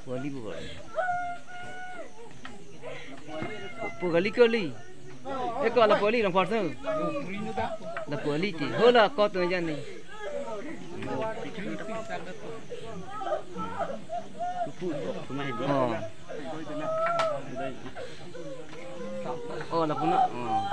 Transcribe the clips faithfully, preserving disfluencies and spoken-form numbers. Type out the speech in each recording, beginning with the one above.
Wali bu. Pu kali kali. Eko lapu kali rong parsa. Lapu kali ti. Hola kot tu jan ni. Oh. Oh, lapu na. Oh.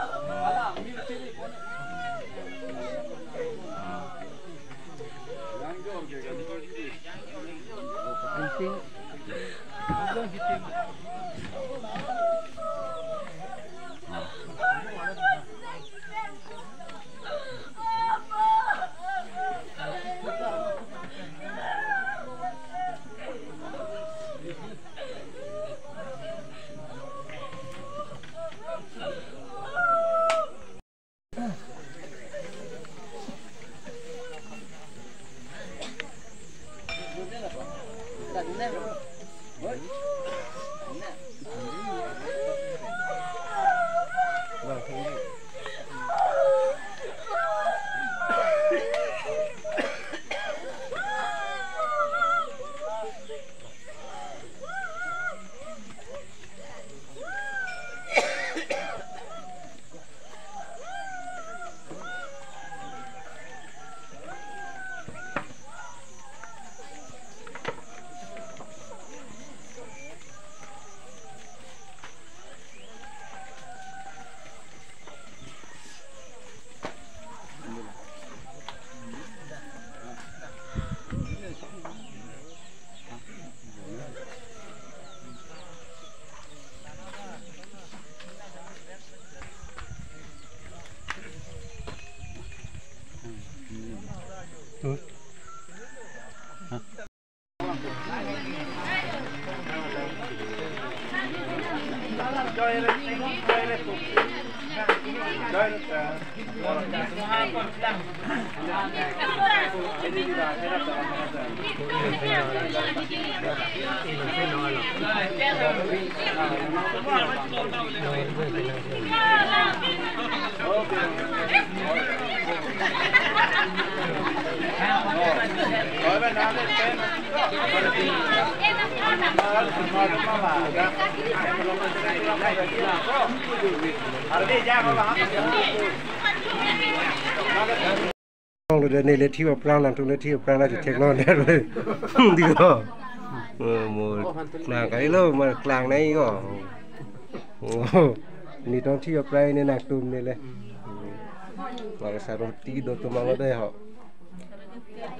Ong lo de, ne le thi aphrang, nangtum le thi aphrang, la thek lo ne. Di ko. Eh, mo klang kai lo, ma klang nai ko. Oh, ne tong thi aphrang ne nangtum ne le. Ma sa roti do tum abang lo de ho.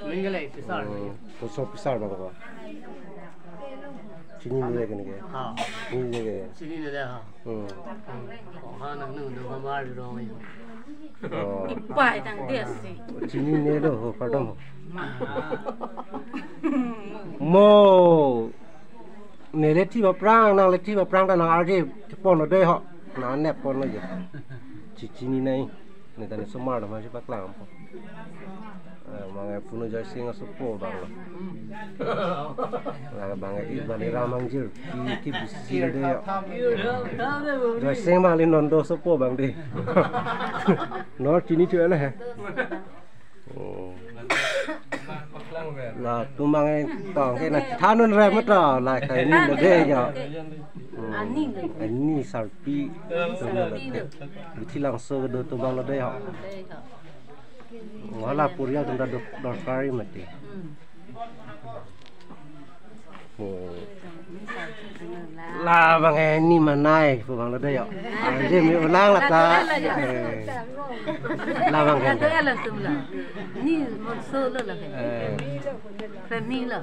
Ning le pisar. Hmm, koso pisar abang ko. Chinine ke ne ke. Ha. Chinine ke. Chinine de ha. Hmm. Hmm. Oh, ha nangnu do kamar do. Oh. Ipai tang dia si. Chinine do ho, pardon ho. Mo. Ne le thi aphrang, nang le thi aphrang ta nang arje pon lo de ho. Nang nep pon lo je. Chi-, chini nai. Ne ta ne osomar lo ma si paklang po. Eh, mane punu Joysing asopo abang lo. La abang ke Baliram Hangjir. Ki, ki bisi de ya. Joysing Bali Nondo asopo abang de. Nor chini chu ele he. Oh. Latum abang tong ke na thanun re mata la kai ni lo de ya. Hmm. Ani sarpi. Bithi Langso do tum abang lo de ya. Wala purial tum ta dor-, dorkar mati. Hmm. La abang ke ne manai pu abang lo de ya. Arje me ulang la ta. Eh. La abang ke. Ni mon solo la ke. Eh. Family lo.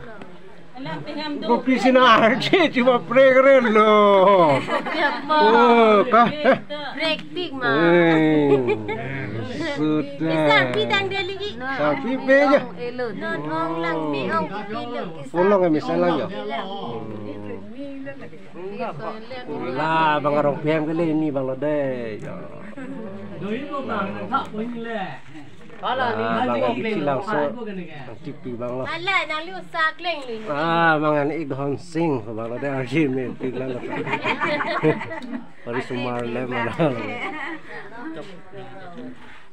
Kopi si nang arje cuma prekre lo. Oh, ka. Praktik ma. Eh, sudah. Sarpi tang deli. Sarpi pe je. Non ong lang pi ong pi lo. Pulang kami salang ya. La abang arong pem kali ne abang lo de ya. Ala, ah, ni bang bang bang Kichi bang Langso. Ala, bang bang. Ang tipi bang lo. Ala, nangli usa kleng li. Ah, bang an ik Dhon Sing, bang lo de arji me pik lang lo. Hari sumar le mana.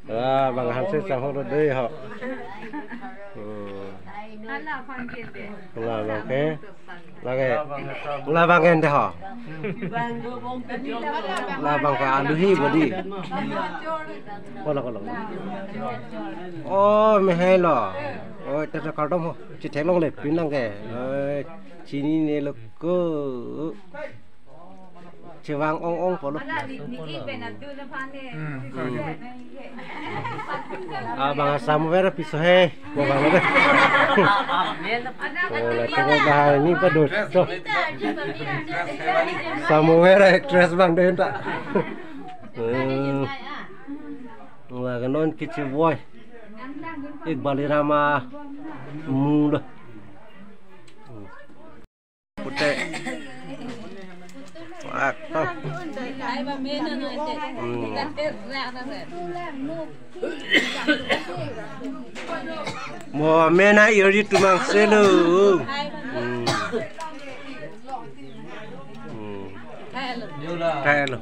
Ah, bang Hanse sang ho lo de ho. Hmm. Ala, bang ke de. Ala, bang ke. Lake, labang ente ho. Labang ke aluhi bodi. Kola, kola. Oh, mehai lo. Oh, tata kardom ho. Chithelong le pinang ke. Oh, chinine lo ko. Chevang ong ong pulo. Hmm. Ah, bang Samuel piso he. Ko bang lo de. Oh, la tengok bahai ni padot. So. Samuel actress bang de ta. Hmm. Wah, kanon kichi boy. Ik Baliram amu lo. Pute. Wah, to. Hmm. Mo mena iri tumang selo. Hmm. Hmm. Kailo.